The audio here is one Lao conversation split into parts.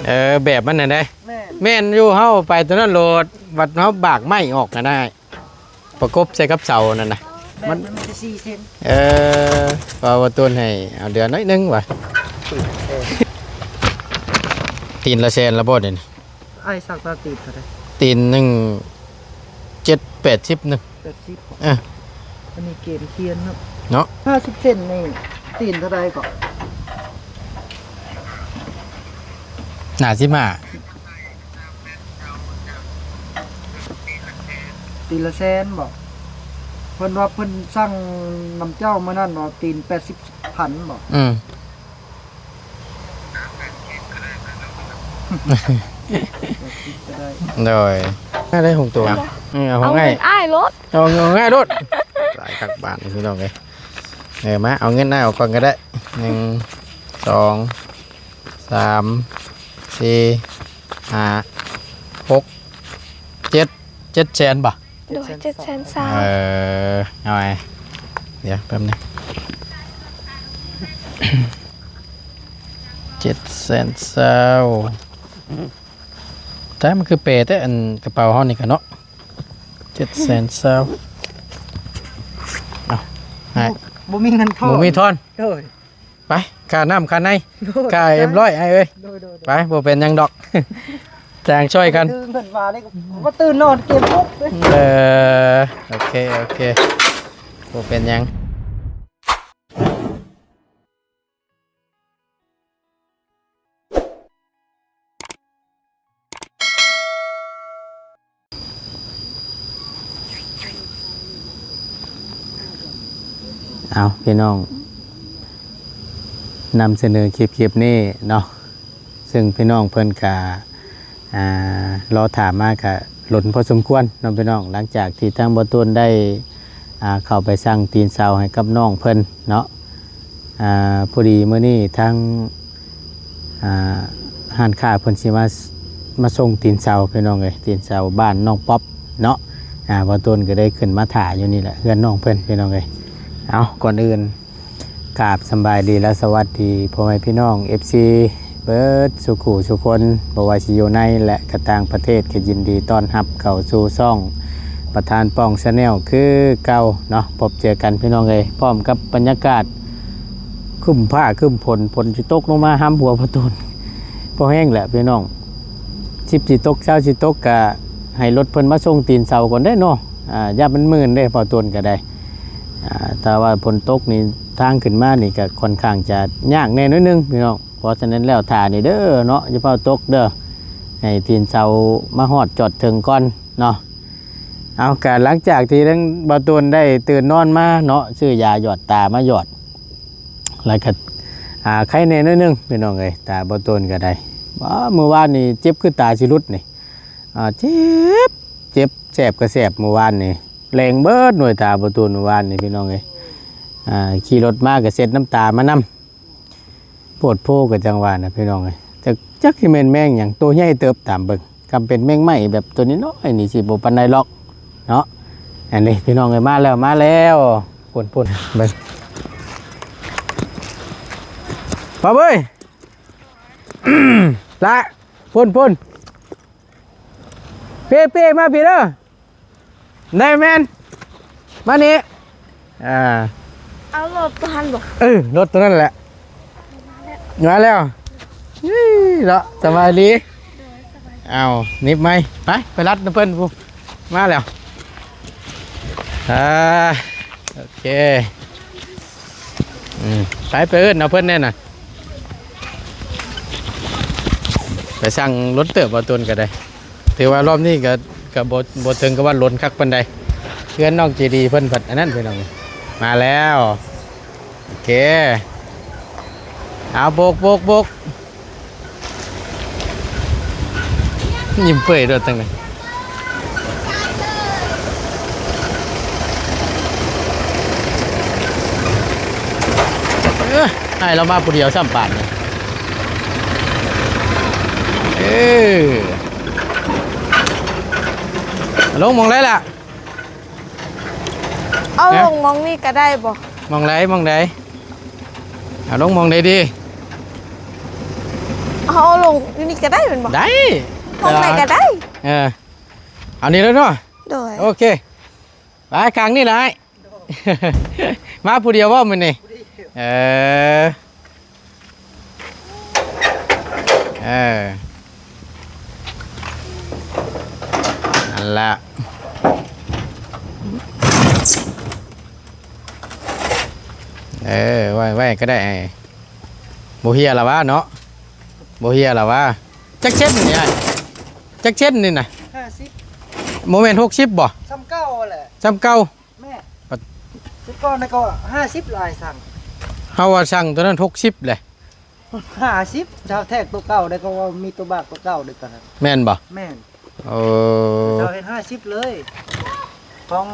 ເອີ ແບບມັນຫັ້ນເດ້. ແມ່ນ ແມ່ນຢູ່ ເຮົາໄປຕົວນັ້ນໂລດ ບັດເຮົາບາກໄມ້ອອກຫັ້ນນະ ປະກົບໃສ່ກັບເສົານັ້ນນະ ແບບມັນ ມັນມີແຕ່ສີ່ເຊັນ. ເອີ ວ່າ ວ່າໂຕນໃຫ້ເອົາເດືອນໜ້ອຍໜຶ່ງວ່າ ຕີນແສນ ຕີນລະແສນລະບໍ່ນີ້? ອ້າຍສັກຕາຕີບເທົ່າໃດ? ຕີນໜຶ່ງ ເຈັດ ແປດສິບໜຶ່ງ ແປດສິບ. ເອີ ອັນນີ້ເກນຄຽນເນາະ ເນາະ ຫ້າສິບເຊັນນີ້ ຕີນເທົ່າໃດເກາະ? ຫ້າສິບຫ້າ. ຕີນລະແສນບໍ? ເພິ່ນວ່າເພິ່ນສັ່ງນຳເຈົ້າມື້ນັ້ນວ່າຕີນແປດສິບພັນບໍ? ອືມ ໂດຍ ໄດ້ຫົກຕົວ. ເອີ ເອົາຂອງອ້າຍ ເອົາເງິນອ້າຍໂລດ ເອົາ ເອົາງ່າຍໂລດ. ຫຼາຍຄັກບາດນີ້ພີ່ນ້ອງເອີຍ. ເອີ ມາເອົາເງິນອ້າຍອອກກ່ອນກໍໄດ້. ໜຶ່ງ ສອງ ສາມ ສີ່ ຫ້າ ຫົກ ເຈັດ ເຈັດແສນບໍ? ໂດຍ ເຈັດແສນຊາວ. ເອີ ເອົາໄວ້ ດຽວແປັບໜຶ່ງ ເຈັດແສນຊາວ. ແຕ່ມັນຄືເປແທ້ ອັນກະເປົາເຮົານີ້ກະເນາະ ເຈັດແສນຊາວ. ເອົາ ບໍ່ມີເງິນທອນ ບໍ່ມີທອນ. ໂດຍ ໄປ ຄ່ານ້ຳຄ່າໃນ ໂດຍ ຄ່າເອັມຮ້ອຍອ້າຍເອີຍ. ໂດຍໆໆ ໄປ ບໍ່ເປັນຫຍັງດອກ ຈ້າງຊ່ອຍກັນ. ຕື່ນເພິ່ນວ່າເດ້ ບໍ່ຕື່ນນອນເກມບຸກເດ້. ເອີ ໂອເຄ ໂອເຄ ບໍ່ເປັນຫຍັງ. ເອົາ ພີ່ນ້ອງ ນຳສະເໜີຄລິບ ຄລິບນີ້ເນາະ ຊຶ່ງພີ່ນ້ອງເພິ່ນກະ ອ່າ ລໍຖ້າມາກະດົນພໍສົມຄວນເນາະພີ່ນ້ອງ. ຫຼັງຈາກທີ່ທາງບ່າວໂຕນໄດ້ ອ່າ ເຂົ້າໄປສັ່ງຕີນເສົາໃຫ້ກັບນ້ອງເພິ່ນເນາະ ອ່າ ພໍດີມື້ນີ້ທາງ ອ່າ ຮ້ານຄ້າເພິ່ນຊິມາ ມາສົ່ງຕີນເສົາພີ່ນ້ອງເອີຍ ຕີນເສົາບ້ານນ້ອງປັອບເນາະ. ອ່າ ບ່າວໂຕນກໍໄດ້ຂຶ້ນມາຖ້າຢູ່ນີ້ແຫຼະ ເຮືອນນ້ອງເພິ່ນພີ່ນ້ອງເອີຍ. ເອົາ ກ່ອນອື່ນ ກາບສຳບາຍດີ ແລະ ສະຫວັດດີພໍ່ແມ່ພີ່ນ້ອງ ເອັຟຊີ ເບິດສູ່ຜູ້ສູ່ຄົນ ບໍ່ວ່າຊິຢູ່ໃນ ແລະ ກະຕ່າງປະເທດ ກໍຍິນດີຕ້ອນຮັບເຂົ້າສູ່ຊ່ອງປະທານປ່ອງ Channel ຄືເກົ່າເນາະ. ພົບເຈີກັນພີ່ນ້ອງເອີຍ ພ້ອມກັບບັນຍາກາດຄຶ້ມຟ້າຄຶ້ມຝົນ ຝົນຊິຕົກລົງມາຫ້ຳຫົວປະຕູນ ພໍແຮງແຫຼະພີ່ນ້ອງ. ສິບຊິຕົກ ຊາວຊິຕົກ ກະໃຫ້ລົດເພິ່ນມາສົ່ງຕີນເສົາກ່ອນເດ້ເນາະ ອ່າ ຢ້ານມັນມື່ນເດ້ ບ່າວໂຕນກໍໄດ້. ອ່າ ຖ້າວ່າຝົນຕົກນີ້ ທາງຂຶ້ນມານີ້ກໍຄ່ອນຂ້າງຈະຍາກແດ່ໜ້ອຍໜຶ່ງພີ່ນ້ອງ. ເພາະສະນັ້ນແລ້ວ ຖ້ານີ້ເດີເນາະ ຢ່າຟ້າວຕົກເດີ ໃຫ້ຕີນເສົາມາຮອດຈອດເຖິງກ່ອນເນາະ. ເອົາ ກະຫຼັງຈາກທີ່ທາງບ່າວໂຕນໄດ້ຕື່ນນອນມາເນາະ ຊື້ຢາຫຍອດຕາມາຫຍອດ ແລ້ວກໍ ອ່າ ໄຄແດ່ໜ້ອຍໜຶ່ງພີ່ນ້ອງເອີຍ ຕາບ່າວໂຕນກໍໄດ້. ວ້າ ມື້ວານນີ້ເຈັບຄືຕາຊິຫຼຸດນີ້ ອ່າ ເຈັບ ເຈັບແສບກໍແສບ ມື້ວານນີ້ ແລງເບິດໜ່ວຍຕາບ່າວໂຕນມື້ວານນີ້ພີ່ນ້ອງເອີຍ. ອ່າ ຂີ່ລົດມາກໍເຊັດນ້ຳຕາມານຳ ໂພດໂພກໍຈັ່ງວ່ານະພີ່ນ້ອງເອີຍ. ຈັກ ຈັກຊິແມ່ນແມງຫຍັງ ໂຕໃຫຍ່ເຕີບຕາມເບິ່ງ ຄັນເປັນແມງໄມ້ແບບໂຕນ້ອຍໆນີ້ ຊິບໍ່ປານໃດຫຼອກເນາະ. ອັນນີ້ພີ່ນ້ອງເອີຍ ມາແລ້ວ ມາແລ້ວ ພຸ້ນໆ ເບິ່ງ ປາເອີຍ ລະ ພຸ້ນໆ ເປ້ໆ ມາພີ້ເດີ ນາຍແມນ ມານີ້ ອ່າ ເອົາລົດຕົວຫັ້ນບໍ່? ເອີ ລົດຕົວນັ້ນແຫຼະ ມາແລ້ວ ນີ້ເນາະ ສະບາຍດີ ເອົາ ນິບໄມ້ ໄປ ໄປລັດນຳເພິ່ນ ມາແລ້ວ ອ່າ ໂອເຄ ອືມ ໄປ ໄປເອີ້ນເອົາເພິ່ນແດ່ນະ ໄປສັ່ງລົດເຕີບເອົາຕົນກໍໄດ້. ຖືວ່າລອບນີ້ກໍ ກໍບໍ່ ບໍ່ເຖິງກັບວ່າລົ້ນຄັກປານໃດ. ເຮືອນນ້ອງເຈດີເພິ່ນພັດອັນນັ້ນພີ່ນ້ອງ ມາແລ້ວ ໂອເຄ ເອົາ ໂບກ ໂບກ ໂບກ ຍິ້ມເປີຍໂດດຈັ່ງໃດ. ເອີ ອ້າຍລາວມາຜູ້ດຽວຊ້ຳປານນີ້ ເອີ ລົງໝ່ອງໃດລະ? ເອົາ ຮະ? ລົງໝ່ອງນີ້ກໍໄດ້ບໍ່? ໝ່ອງໃດ ໝ່ອງໃດ? ເອົາລົງໝ່ອງໃດດີ? ເຮົາເອົາລົງຢູ່ນີ້ກໍໄດ້ແມ່ນບໍ່? ໄດ້ ຫ້ອງໃດກໍໄດ້. ເອີ ເອົານີ້ເລີຍເນາະ. ໂດຍ ໂອເຄ ໄປຂ້າງນີ້ລະອ້າຍ. ມາຜູ້ດຽວບໍ່ມື້ນີ້? ເອີ ເອີ ນັ້ນລະ ເອີ ໄວ້ ໄວ້ກໍໄດ້. ບໍ່ເຫ່ຍລະຫວາເນາະ? ບໍ່ເຫ່ຍລະຫວາ? ຈັກເຊັນນີ້ອ້າຍ? ຈັກເຊັນນີ້ນະ? ຫ້າສິບ. ບໍ່ແມ່ນຫົກສິບບໍ່? ສ່ຳເກົ່າຫັ້ນແຫຼະ. ສ່ຳເກົ່າ? ແມ່ນ. ປະ ແຕ່ກ່ອນນັ້ນກໍຫ້າສິບ ລະອ້າຍສັ່ງ. ເຮົາວ່າສັ່ງຕົວນັ້ນຫົກສິບແຫຼະ. ຫ້າສິບ ເຈົ້າແທກຕົວເກົ່າໄດ້ ເພາະວ່າມີຕົວບາກຕົວເກົ່າເດ້ຕອນນັ້ນ. ແມ່ນບໍ່? ແມ່ນ. ເອີ ເຈົ້າເຮັດຫ້າສິບເລີຍ. ຂອງ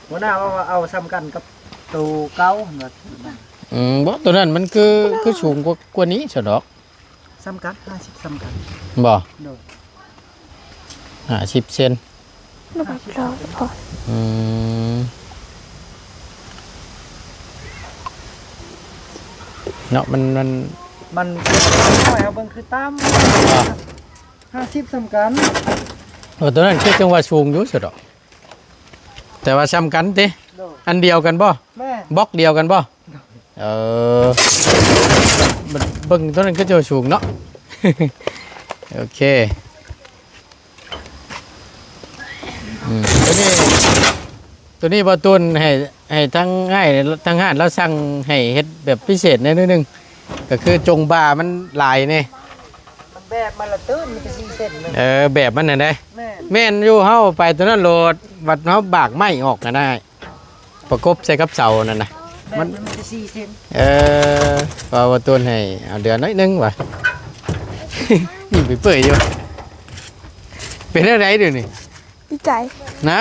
ຫົວໜ້າວ່າ ວ່າເອົາສ່ຳກັນກັບໂຕເກົ່າ ເພິ່ນວ່າ. ອືມ ບໍ່ ໂຕນັ້ນມັນຄື ຄືສູງກວ່າ ກວ່ານີ້ຊະດອກ. ສ່ຳກັນ ຫ້າສິບ ສ່ຳກັນ. ບໍ່? ໂດຍ. ຫ້າສິບເຊັນ. ອືມ ເນາະ ມັນ ມັນ ມັນ ເຮົາເບິ່ງຄືຕ່ຳ. ບໍ່? ຫ້າສິບ ສ່ຳກັນ. ເອີ ໂຕນັ້ນຄືຈັ່ງວ່າສູງຢູ່ຊະດອກ. ແຕ່ວ່າສ່ຳກັນຕິ? ໂດຍ. ອັນດຽວກັນບໍ່? ແມ່ນ. ບລັອກດຽວກັນບໍ່? ໂດຍ. ເອີ ເບິ່ງໂຕນັ້ນຄືຈະສູງເນາະ. ໂອເຄ ອືມ ໂຕນີ້ ໂຕນີ້ບໍ່ຕູນໃຫ້ ໃຫ້ທາງອ້າຍທາງຮ້ານລາວສັ່ງໃຫ້ເຮັດແບບພິເສດແດ່ໜ້ອຍໜຶ່ງ ກໍຄືຈົ່ງບ່າມັນຫຼາຍແດ່. ມັນແບບມັນລະຕື້ນ ມີແຕ່ສີ່ເສັ້ນ. ເອີ ແບບມັນຫັ້ນເດ້. ແມ່ນ. ແມ່ນຢູ່ ເຮົາໄປຕົວນັ້ນໂລດ ບັດເຮົາບາກໄມ້ອອກຫັ້ນນະ ປະກົບໃສ່ກັບເສົານັ້ນນະ. ແບບມັນ ມັນມີແຕ່ສີ່ເສັ້ນ. ເອີ ວ່າ ວ່າຕູນໃຫ້ເອົາເດືອນໜ້ອຍໜຶ່ງວ່າ ຍິງໄປເປີຍຢູ່. ເປັນແນວໃດດຽວນີ້? ດີໃຈນະ.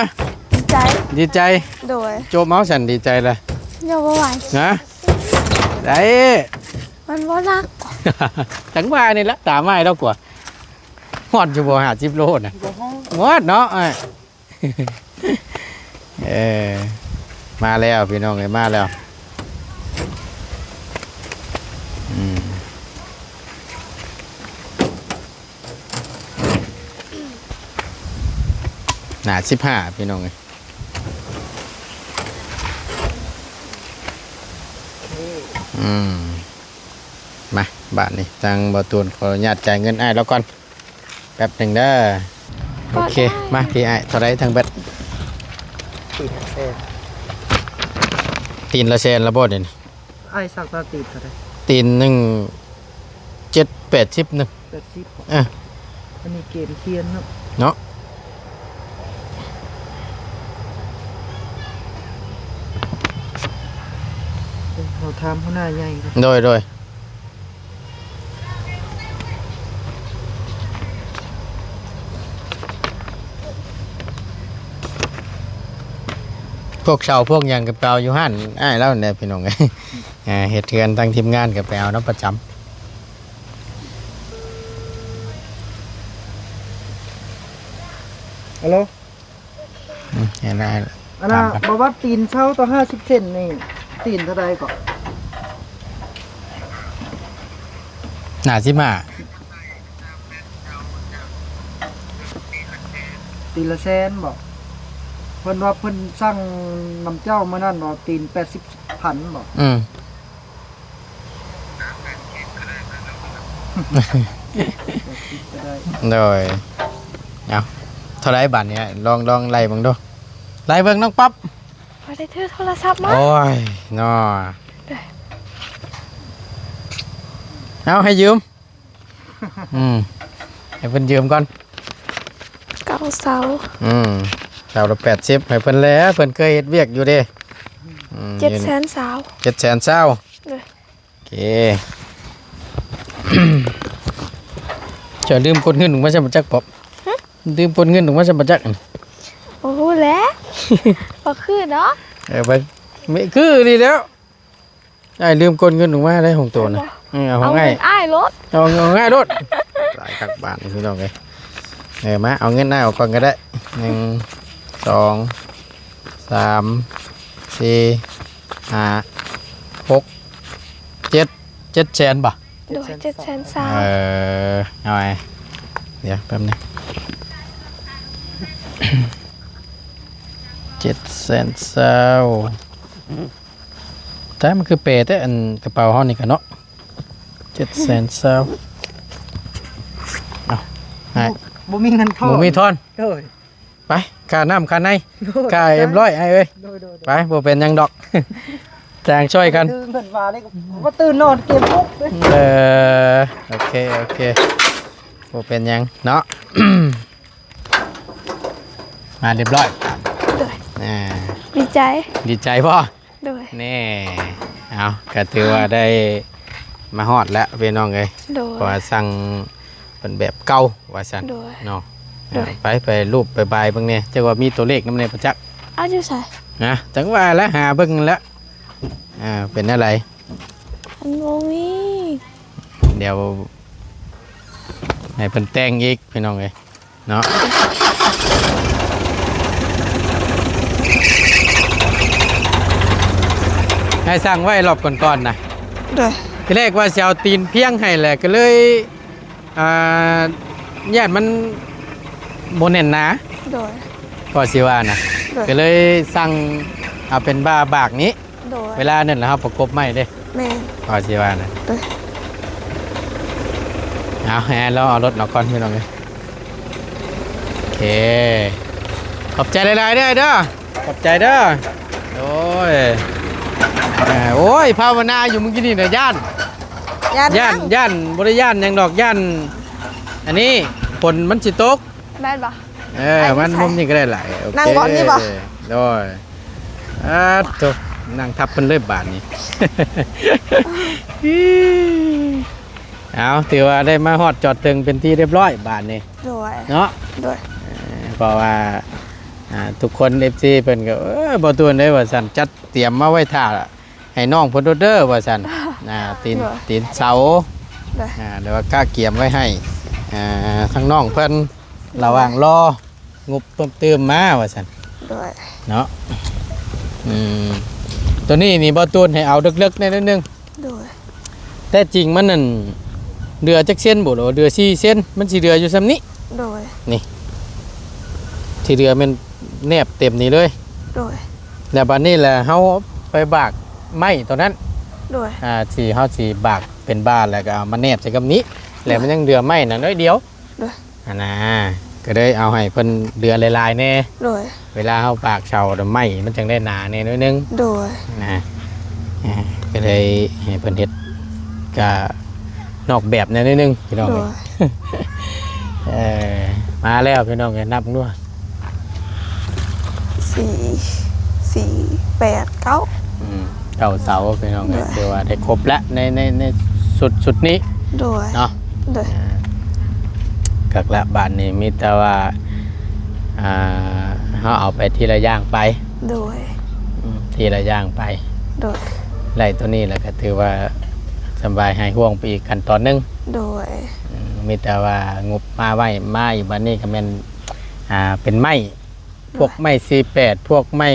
ດີໃຈ ດີໃຈ. ໂດຍ. ໂຈມເອົາຊັ້ນ ດີໃຈລະ. ຍັງບໍ່ໄຫວນະ. ໄດ້ ມັນບໍ່ໜັກ. ຈັ່ງວ່ານີ້ລະ ຕາມມາໃຫ້ລາວກວ່າ. ຮອດຢູ່ບໍ່ ຫ້າສິບໂລນະ? ບໍ່ຮອດ. ຮອດເນາະ. ເອີ ມາແລ້ວພີ່ນ້ອງເອີຍ ມາແລ້ວ. ອືມ ໜ້າສິບຫ້າພີ່ນ້ອງເອີຍ. ອືມ ມາ ບາດນີ້ທາງບ່າວຕູນຂໍອະນຸຍາດຈ່າຍເງິນອ້າຍລາວກ່ອນ ແປັບໜຶ່ງເດີ. ໂອເຄ ມາ ພີ່ອ້າຍ ເທົ່າໃດທັງເບິດ? ຕີນລະແສນ ຕີນລະແສນລະບໍ່ນີ້? ອ້າຍສັກຕາຕີນເທົ່າໃດ? ຕີນໜຶ່ງ ເຈັດແປດສິບໜຶ່ງ ແປດສິບ. ເອີ ອັນນີ້ເກນຂຽນເນາະ ເນາະ. ເຮົາຖາມຫົວໜ້າໃຫຍ່. ໂດຍ ໂດຍ. ພວກເສົາພວກຫຍັງກໍໄປເອົາຢູ່ຮ້ານອ້າຍລາວແຫຼະ ພີ່ນ້ອງເອີຍ. ເຮັດເຮືອນ ທາງທີມງານກໍໄປເອົານຳປະຈຳ. ຮັລໂຫຼ. ອືມ ເຫັນແລ້ວ. ອັນນ່າ ບໍ່ວ່າຕີນເສົາຕໍ່ຫ້າສິບເຊັນນີ້ ຕີນເທົ່າໃດເກາະ? ໜ້າສິບຫ້າ. ຕີນລະແສນບໍ? ເພິ່ນວ່າເພິ່ນສັ່ງນຳເຈົ້າມື້ນັ້ນບໍ ຕີນແປດສິບພັນບໍ? ອືມ. ໂດຍ. ເອົາ ເທົ່າໃດບາດນີ້? ລອງ ລອງໄລ່ເບິ່ງດູ ໄລ່ເບິ່ງນ້ອງປັອບ. ບໍ່ໄດ້ຖືໂທລະສັບມາ. ໂອ້ຍເນາະ. ເອົາ ໃຫ້ຢືມ. ອືມ ໃຫ້ເພິ່ນຢືມກ່ອນ. ເກົ້າເສົາ. ອືມ ເສົາລະແປດສິບ ໃຫ້ເພິ່ນແຫຼະ ເພິ່ນເຄີຍເຮັດວຽກຢູ່ເດ້. ອືມ ເຈັດແສນຊາວ. ເຈັດແສນຊາວ. ໂດຍ. ໂອເຄ ຈະລືມກົດເງິນອອກມາຊັ້ນບໍ່ຈັກປອບ. ຫຶ? ລືມກົດເງິນອອກມາຊັ້ນບໍ່ຈັກ. ບໍ່ຮູ້ແຫຼະ ບໍ່ຄືເນາະ. ເອີ ບໍ່ຄືນີ້ແລ້ວ. ອ້າຍລືມກົດເງິນອອກມາໄດ້ຂອງໂຕນະ. ເອີ ເອົາຂອງອ້າຍ ເອົາເງິນອ້າຍໂລດ. ເອົາ ເອົາງ່າຍໂລດ. ຫຼາຍຄັກບາດນີ້ພີ່ນ້ອງເອີຍ. ເອີ ມາເອົາເງິນອ້າຍອອກກ່ອນກໍໄດ້. ໜຶ່ງ ສອງ ສາມ ສີ່ ຫ້າ ຫົກ ເຈັດ ເຈັດແສນບໍ? ໂດຍ ເຈັດແສນຊາວ. ເອີ ເອົາໄວ້ ດຽວແປັບໜຶ່ງ ເຈັດແສນຊາວ. ແຕ່ມັນຄືເປແທ້ ອັນກະເປົາເຮົານີ້ກະເນາະ ເຈັດແສນຊາວ. ເອົາ ໃຫ້ ບໍ່ ບໍ່ມີເງິນທອນ ບໍ່ມີທອນ. ໂດຍ ໄປ ຄ່ານ້ຳຄ່າໃນ ໂດຍ ຄ່າຮຽບຮ້ອຍ ອ້າຍເອີຍ. ໂດຍ ໂດຍ ໂດຍ ໄປ ບໍ່ເປັນຫຍັງດອກ ຈ້າງຊ່ອຍກັນ. ຕື່ນເພິ່ນວ່າເດ້ ບໍ່ຕື່ນນອນເກມປຸກເດ້. ເອີ ໂອເຄ ໂອເຄ ບໍ່ເປັນຫຍັງເນາະ. ມາຮຽບຮ້ອຍ. ໂດຍ ອ່າ ດີໃຈ. ດີໃຈບໍ່? ໂດຍ ແນ່ ເອົາ ກະຖືວ່າໄດ້ມາຮອດແລ້ວພີ່ນ້ອງເອີຍ. ໂດຍ ເພາະວ່າສັ່ງເປັນແບບເກົ່າວ່າຊັ້ນ. ໂດຍ ເນາະ. ໂດຍ ອ່າ ໄປ ໄປລູບໄປບາຍເບິ່ງແນ່ ຈັກວ່າມີຕົວເລກນຳແນ່ບໍ່ຈັກ. ເອົາຢູ່ໃສ? ນະ ຈັ່ງວ່າລະ ຫາເບິ່ງແລ້ວ. ອ່າ ເປັນແນວໃດ? ມັນບໍ່ມີ. ດຽວໃຫ້ເພິ່ນແຕ່ງອີກພີ່ນ້ອງເອີຍ. ເນາະ ໃຫ້ສັ່ງໄວ້ລອບກ່ອນໆນະ. ໂດຍ ທີແລກວ່າຊິເອົາຕີນພຽງໃຫ້ແຫຼະ ກໍເລີຍ ອ່າ ຢ້ານມັນບໍ່ແໜ້ນໜາ. ໂດຍ ກໍຊິວ່ານະ. ໂດຍ ກໍເລີຍສັ່ງເອົາເປັນບ່າບາກນີ້. ໂດຍ ເວລານັ້ນລະເຮົາປະກົບໄມ້ເດ້. ແມ່ນ ກໍຊິວ່ານະ. ໂດຍ ເອົາ ໃຫ້ອ້າຍລອງເອົາລົດອອກກ່ອນພີ່ນ້ອງເອີຍ. ໂອເຄ ຂອບໃຈຫຼາຍໆເດີ ເດີ ຂອບໃຈເດີ. ໂອ້ຍ ເອີ ໂອ້ຍ ພາວະນາຢູ່ມື້ກີ້ນີ້ນະ ຢ້ານ ຢ້ານຫຍັງ? ຢ້ານ ຢ້ານ ບໍ່ໄດ້ຢ້ານຫຍັງດອກ ຢ້ານອັນນີ້ ຝົນມັນຊິຕົກ. ແມ່ນບໍ່? ເອີ ອັນນີ້ ມັນ ໃສ່ ມຸມນີ້ກໍໄດ້ຫຼາຍ. ໂອເຄ ນັ່ງບ່ອນນີ້ບໍ່? ໂດຍ ອາໂທ້ ນັ່ງທັບເພິ່ນເລີຍບາດນີ້. ເອົາ ຖືວ່າໄດ້ມາຮອດຈອດເຖິງເປັນທີ່ຮຽບຮ້ອຍບາດນີ້. ໂດຍ ເນາະ. ໂດຍ ເອີ ເພາະວ່າ ອ່າ ທຸກຄົນ ເອັຟຊີ ເພິ່ນກໍ ເອີ ບໍ່ຕວນເດ້ວ່າຊັ້ນ ຈັດຕຽມມາໄວ້ຖ້າໃຫ້ນ້ອງເພິ່ນໂດດເດີວ່າຊັ້ນ. ອ່າ ຕີນ ໂດຍ ຕີນເສົາ. ໂດຍ ອ່າ ແລ້ວວ່າກະກຽມໄວ້ໃຫ້ ອ່າ ທາງນ້ອງເພິ່ນ ລະຫວ່າງລໍງົບເພີ່ມຕື່ມມາວ່າຊັ້ນ. ໂດຍ ເນາະ. ອືມ ໂຕນີ້ນີ້ບໍ່ຕູນໃຫ້ເອົາເລິກໆແດ່ໜ້ອຍໜຶ່ງ. ໂດຍ ແທ້ຈິງມັນນັ້ນເຫຼືອຈັກເຊັນບໍ່ ຫຼືວ່າເຫຼືອສີ່ເຊັນ ມັນຊິເຫຼືອຢູ່ຊ່ຳນີ້. ໂດຍ ນີ້ ທີ່ເຫຼືອແມ່ນແນບເຕັມນີ້ເລີຍ. ໂດຍ ແລ້ວບາດນີ້ລະເຮົາໄປບາກໄມ້ຕົວນັ້ນ. ໂດຍ ອ່າ ທີ່ເຮົາຊິບາກເປັນບ່າ ແລ້ວກໍເອົາມາແນບໃສ່ກັບນີ້. ໂດຍ ແລ້ວມັນຍັງເຫຼືອໄມ້ນັ້ນໜ້ອຍດຽວ. ໂດຍ ຫັ້ນນະ ກໍເລີຍເອົາໃຫ້ເພິ່ນເຫຼືອຫຼາຍໆແດ່. ໂດຍ ເວລາເຮົາບາກເສົາດອກໄມ້ມັນຈັ່ງໄດ້ໜາແດ່ໜ້ອຍໜຶ່ງ. ໂດຍ ນະ ອ່າ ກໍເລີຍໃຫ້ເພິ່ນເຮັດກະນອກແບບແດ່ໜ້ອຍໜຶ່ງພີ່ນ້ອງ. ໂດຍ ເອີ ມາແລ້ວພີ່ນ້ອງເອີຍ ນັບເບິ່ງດູ. ສີ່ ສີ່ ແປດ ເກົ້າ. ອືມ ເກົ້າເສົາພີ່ນ້ອງເອີຍ. ໂດຍ ຖືວ່າໄດ້ຄົບແລ້ວໃນ ໃນ ໃນຊຸດ ຊຸດນີ້. ໂດຍ ເນາະ. ໂດຍ ອ່າ ຄັກລະ ບາດນີ້ມີແຕ່ວ່າ ອ່າ ເຮົາເອົາໄປທີລະຢ່າງໄປ. ໂດຍ ອືມ ທີລະຢ່າງໄປ. ໂດຍ ໄລ່ຕົວນີ້ແລ້ວກໍຖືວ່າສະບາຍຫາຍຫ່ວງໄປອີກຂັ້ນຕອນໜຶ່ງ. ໂດຍ ອືມ ມີແຕ່ວ່າງົບມາໄວ້ ມາອີກບາດນີ້ກໍແມ່ນ ອ່າ ເປັນໄມ້ ພວກໄມ້ສີ່ແປດ ພວກໄມ້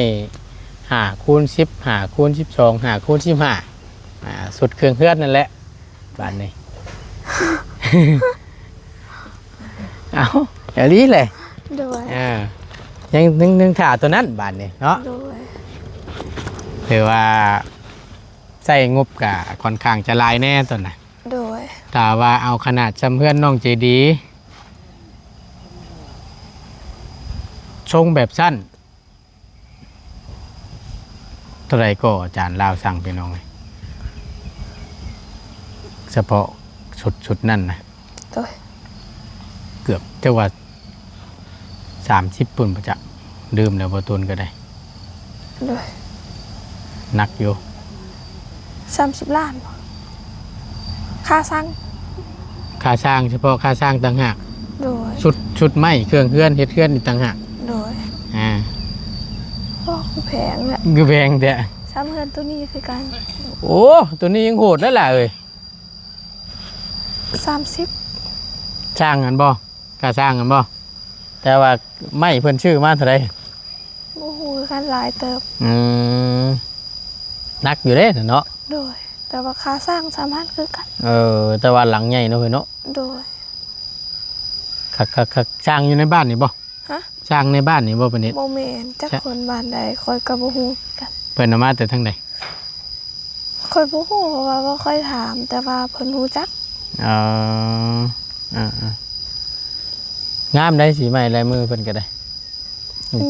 ຫ້າຄູນສິບ ຫ້າຄູນສິບສອງ ຫ້າຄູນສິບຫ້າ ອ່າ ຊຸດເຄື່ອງເຮືອນນັ້ນແຫຼະບາດນີ້. ເອົ້າ ອີ່ຫຼີແຫຼະ. ໂດຍ ອ່າ ຍັງ ຍັງ ຍັງຖ້າຕົວນັ້ນບາດນີ້ເນາະ. ໂດຍ ຖືວ່າໃຊ້ງົບກະຂ້ອນຂ້າງຈະຫຼາຍແດ່ຕົວນະ. ໂດຍ ຖ້າວ່າເອົາຂະໜາດຊ່ຳເຮືອນນ້ອງເຈດີ ຊົງແບບຊັ້ນ ເທົ່າໃດກໍອາຈານລາວສັ່ງ ພີ່ນ້ອງເອີຍ ສະເພາະຊຸດ ຊຸດນັ້ນນະ. ໂດຍ ເກືອບ ຈັກວ່າສາມສິບພຸ້ນບໍ່ຈັກ ລືມແລ້ວ ບໍ່ຕົນກໍໄດ້. ໂດຍ ໜັກຢູ່ ສາມສິບລ້ານບໍ່? ຄ່າຊ່າງ ຄ່າຊ່າງ ສະເພາະຄ່າຊ່າງຕ່າງຫາກ. ໂດຍ ຊຸດ ຊຸດໄມ້ເຄື່ອງເຮືອນ ເຮັດເຮືອນອີກຕ່າງຫາກ. ໂດຍ ອ່າ ໂອ້ ຄືແພງແທ້ ຄືແພງແທ້. ຊ່ຳເຮືອນໂຕນີ້ຄືກັນ. ໂອ້ ໂຕນີ້ຍັງໂຫດເດ້ຫຼ້າເອີຍ. ສາມສິບ ຊ່າງຫັ້ນບໍ່? ຄ່າຊ່າງຫັ້ນບໍ່? ແຕ່ວ່າໄມ້ເພິ່ນຊື້ມາເທົ່າໃດ? ບໍ່ຮູ້ຄືກັນ ຫຼາຍເຕີບ. ອືມ ໜັກຢູ່ເດ້ເນາະ. ໂດຍ ແຕ່ວ່າຄ່າສ້າງສາມພັນຄືກັນ. ເອີ ແຕ່ວ່າຫຼັງໃຫຍ່ເນາະເອີຍເນາະ. ໂດຍ. ຄັກໆໆ ສ້າງຢູ່ໃນບ້ານນີ້ບໍ່? ຮະ? ສ້າງໃນບ້ານນີ້ບໍ່ເພິ່ນເຮັດ? ບໍ່ແມ່ນ ຈັກຄົນບ້ານໃດ ຂ້ອຍກໍບໍ່ຮູ້ຄືກັນ. ເພິ່ນເອົາມາແຕ່ທາງໃດ? ຂ້ອຍບໍ່ຮູ້ ເພາະວ່າບໍ່ຄ່ອຍຖາມ ແຕ່ວ່າເພິ່ນຮູ້ຈັກ. ເອີ ເອີໆ ງາມໃດ໋ ສີໄມ້ລາຍມືເພິ່ນກໍໄດ້.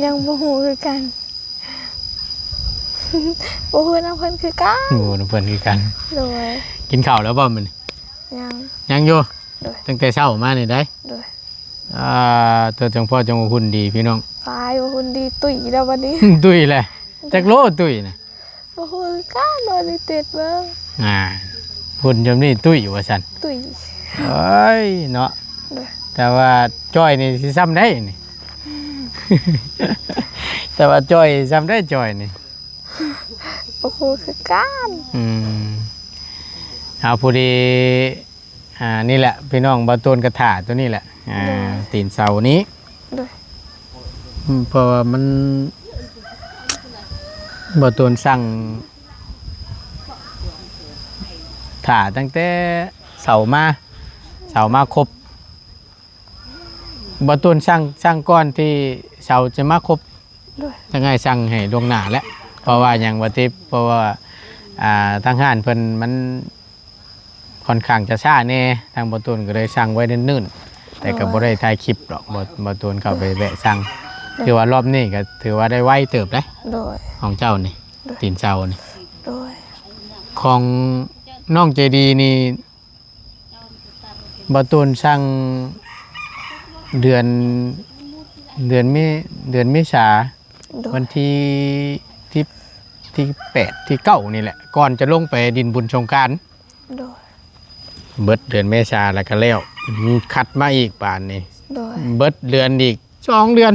ຍັງບໍ່ຮູ້ຄືກັນ ບໍ່ຮູ້ນຳເພິ່ນຄືກັນ. ບໍ່ຮູ້ນຳເພິ່ນຄືກັນ. ໂດຍ. ກິນເຂົ້າແລ້ວບໍ່ມື້ນີ້? ຍັງ. ຍັງຢູ່? ໂດຍ. ຕັ້ງແຕ່ເຊົ້າມານີ້ໄດ໋? ໂດຍ. ອ່າ ຕົວຈັ່ງພໍ່ຈັ່ງວ່າຫຸ່ນດີພີ່ນ້ອງ. ຕາຍວ່າຫຸ່ນດີ ຕຸ້ຍແລ້ວບັດນີ້. ຕຸ້ຍແຫຼະ. ໂດຍ. ຈັກໂລຕຸ້ຍນະ? ບໍ່ຮູ້ຄືກັນ ບໍ່ໄດ້ຕິດເບິ່ງ. ອ່າ ຫຸ່ນຍາມນີ້ຕຸ້ຍວ່າຊັ້ນ. ຕຸ້ຍ. ເອີຍເນາະ. ໂດຍ. ແຕ່ວ່າຈ້ອຍນີ້ຊິຊ່ຳໃດນີ້? ແຕ່ວ່າຈ້ອຍຊ່ຳໃດຈ້ອຍນີ້? ບໍ່ຮູ້ຄືກັນ. ອືມ ເອົາ ພໍດີ ອ່າ ນີ້ແຫຼະພີ່ນ້ອງ ບ່າວໂຕນກະຖາໂຕນີ້ແຫຼະ ອ່າ ໂດຍ ຕີນເສົານີ້. ໂດຍ. ອືມ ເພາະວ່າມັນ ບ່າວໂຕນສັ່ງ ຖ້າຕັ້ງແຕ່ເສົາມາ ເສົາມາຄົບ ບ່າວໂຕນສັ່ງ ສັ່ງກ່ອນທີ່ເສົາຈະມາຄົບ. ໂດຍ. ທາງອ້າຍສັ່ງໃຫ້ລ່ວງໜ້າແຫຼະ. ເພາະວ່າຫຍັງວ່າຕິ ເພາະວ່າ ອ່າ ທາງຮ້ານເພິ່ນມັນຄ່ອນຂ້າງຈະຊ້າແດ່ ທາງບ່າວໂຕນກໍເລີຍສັ່ງໄວ້ເນີ່ນໆ ແຕ່ກໍ ໂດຍ ບໍ່ໄດ້ຖ່າຍຄລິບດອກ. ບ່າວ ບ່າວໂຕນເຂົ້າໄປແວະສັ່ງ. ໂດຍ. ຖືວ່າລອບນີ້ກໍຖືວ່າໄດ້ໄວເຕີບເດ້. ໂດຍ. ຂອງເຈົ້ານີ້ ໂດຍ ຕີນເສົານີ້. ໂດຍ. ຂອງນ້ອງໃຈດີນີ້ ບ່າວໂຕນສັ່ງເດືອນ ເດືອນເມ ເດືອນເມສາ. ໂດຍ. ວັນທີ ທີ ທີແປດ ທີເກົ້ານີ້ແຫຼະ ກ່ອນຈະລົງໄປຫຼິ້ນບຸນສົງການ. ໂດຍ. ເບິດເດືອນເມສາແລ້ວກໍແລ້ວ ຄັດມາອີກບາດນີ້. ໂດຍ. ເບິດເດືອນອີກສອງເດືອນ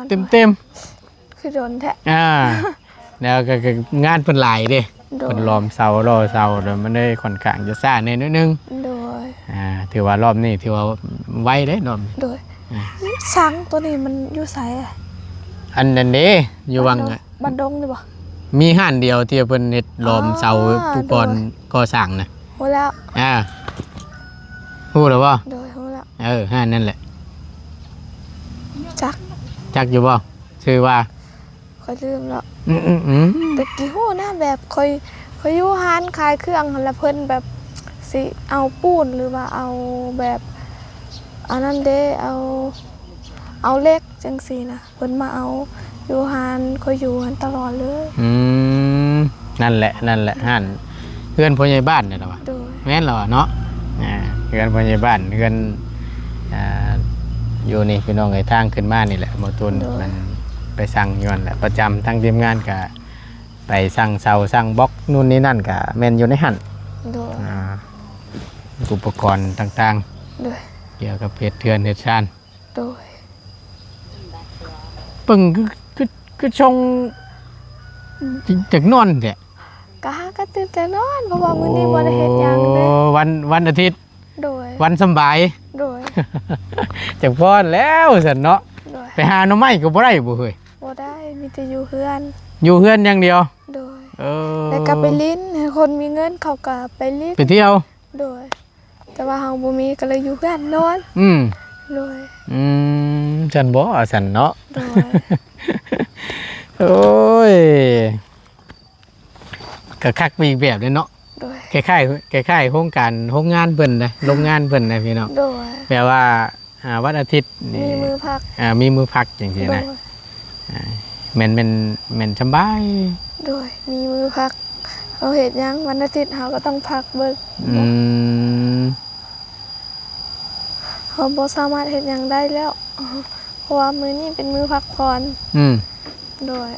ອໍ ເຕັມໆ. ຄືດົນແທ້. ອ່າ ແລ້ວກໍ ກໍງານເພິ່ນຫຼາຍເດ້. ໂດຍ. ເພິ່ນຫຼອມເສົາ ຫຼໍ່ເສົາ ແລ້ວມັນເລີຍຄ່ອນຂ້າງຈະຊ້າແດ່ໜ້ອຍໜຶ່ງ. ໂດຍ. ອ່າ ຖືວ່າລອບນີ້ຖືວ່າໄວເດ້ລອບນີ້. ໂດຍ. ອ່າ ຊ່າງໂຕນີ້ມັນຢູ່ໃສອະ? ອັນນັ້ນເດ້ ຢູ່ວັງ ບ້ານດົງນີ້ບໍ່? ມີຮ້ານດຽວທີ່ເພິ່ນເຮັດຫຼອມເສົາ ອໍ ອຸປະກອນ ໂດຍ ກໍ່ສ້າງນະ. ຮູ້ແລ້ວ. ອ່າ ຮູ້ແລ້ວບໍ່? ໂດຍ ຮູ້ແລ້ວ. ເອີ ຮ້ານນັ້ນແຫຼະ. ຈັກ ຈັກຢູ່ບໍ່? ຊື່ວ່າ? ຂ້ອຍລືມແລ້ວ. ອືມໆໆ ແຕ່ກີ້ຮູ້ນະ ແບບຂ້ອຍ ຂ້ອຍຢູ່ຮ້ານຂາຍເຄື່ອງຫັ້ນ ແລ້ວເພິ່ນແບບຊິເອົາປູນ ຫຼືວ່າເອົາແບບອັນນັ້ນເດ້ ເອົາ ເອົາເຫຼັກຈັ່ງຊີ້ນະ. ເພິ່ນມາເອົາຢູ່ຮ້ານຂ້ອຍຢູ່ຫັ້ນຕະຫຼອດເລີຍ. ອືມ ນັ້ນແຫຼະ ນັ້ນແຫຼະ ຮ້ານເຮືອນພໍ່ໃຫຍ່ບ້ານນັ້ນລະວະ. ໂດຍ. ແມ່ນລະວະເນາະ. ອ່າ ເຮືອນພໍ່ໃຫຍ່ບ້ານ ເຮືອນ ອ່າ ຢູ່ນີ້ພີ່ນ້ອງເອີຍ ທາງຂຶ້ນມານີ້ແຫຼະ ບ່າວໂຕນ ໂດຍ ມັນໄປສັ່ງຢູ່ຫັ້ນແຫຼະປະຈຳ. ທາງທີມງານກະໄປສັ່ງເສົາ ສັ່ງບລັອກ ນູ້ນນີ້ນັ້ນ ກະແມ່ນຢູ່ໃນຫັ້ນ. ໂດຍ. ອ່າ ອຸປະກອນຕ່າງໆ ໂດຍ ກ່ຽວກັບເຮັດເຮືອນເຮັດຊານ. ໂດຍ. ເບິ່ງຄື ຄື ຄືຊົງ ອືມ ຈະ ຈະນອນແທ້. ກະຫາກະຕື່ນແຕ່ນອນ ເພາະວ່າມື້ນີ້ບໍ່ໄດ້ເຮັດຫຍັງເດ້. ໂອ້ ວັນ ວັນອາທິດ. ໂດຍ. ວັນສຳບາຍ. ໂດຍ. ຈັກພໍແລ້ວຊັ້ນເນາະ. ໂດຍ. ໄປຫາໜໍ່ໄມ້ກໍບໍ່ໄດ້ບໍ່ເຮີ້ຍ? ບໍ່ໄດ້ ມີແຕ່ຢູ່ເຮືອນ. ຢູ່ເຮືອນຢ່າງດຽວ. ໂດຍ. ເອີ ແລ້ວກໍໄປຫຼິ້ນ ໃຫ້ຄົນມີເງິນເຂົາກໍໄປຫຼິ້ນ ໄປທ່ຽວ. ໂດຍ. ແຕ່ວ່າເຮົາບໍ່ມີ ກໍເລີຍຢູ່ເຮືອນນອນ. ອືມ ໂດຍ. ອືມ ຊັ້ນບໍ ຊັ້ນເນາະ. ໂດຍ. ໂອ້ຍ ກໍຄັກໄປອີກແບບເລີຍເນາະ. ໂດຍ. ຄ້າຍໆ ຄ້າຍໆໂຮງການ ໂຮງງານເພິ່ນນະ ໂຮງງານເພິ່ນນະພີ່ນ້ອງ. ໂດຍ. ແບບວ່າ ອ່າ ວັນອາທິດນີ້ ມີມື້ພັກ ອ່າ ມີມື້ພັກຈັ່ງຊີ້ນະ. ໂດຍ. ອ່າ ແມ່ນ ແມ່ນ ແມ່ນສຳບາຍ. ໂດຍ ມີມື້ພັກ ເຮົາເຮັດຫຍັງ ວັນອາທິດເຮົາກໍຕ້ອງພັກເບິ່ງ. ອືມ ເຮົາບໍ່ສາມາດເຮັດຫຍັງໄດ້ແລ້ວ ເພາະວ່າມື້ນີ້ເປັນມື້ພັກຜ່ອນ. ອືມ ໂດຍ.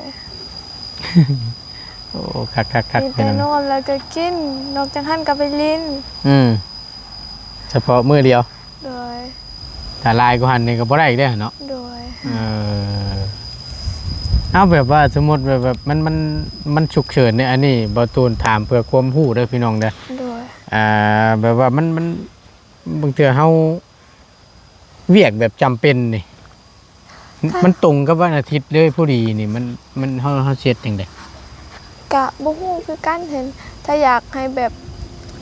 ໂອ້ ຄັກໆໆ ມີແຕ່ນອນແລ້ວກໍກິນ ນອກຈາກຫັ້ນກໍໄປຫຼິ້ນ. ອືມ ສະເພາະມື້ດຽວ. ໂດຍ. ຖ້າຫຼາຍກວ່າຫັ້ນນີ້ກໍບໍ່ໄດ້ອີກເດ້ເນາະ. ໂດຍ. ເອີ ເອົາ ແບບວ່າສົມມຸດແບບ ແບບມັນ ມັນ ມັນສຸກເສີນເດ້ ອັນນີ້ບ່າວຕູນຖາມເພື່ອຄວາມຮູ້ເດີພີ່ນ້ອງເດີ. ໂດຍ. ອ່າ ແບບວ່າມັນ ມັນ ບາງເທື່ອເຮົາ ວຽກແບບຈຳເປັນນີ້ ຖ້າ ມັນຕົງກັບວັນອາທິດເລີຍພໍດີນີ້ ມັນ ມັນ ເຮົາ ເຮົາຊິເຮັດຈັ່ງໃດ? ກະບໍ່ຮູ້ຄືກັນ ເຫັນ ຖ້າຢາກໃຫ້ແບບ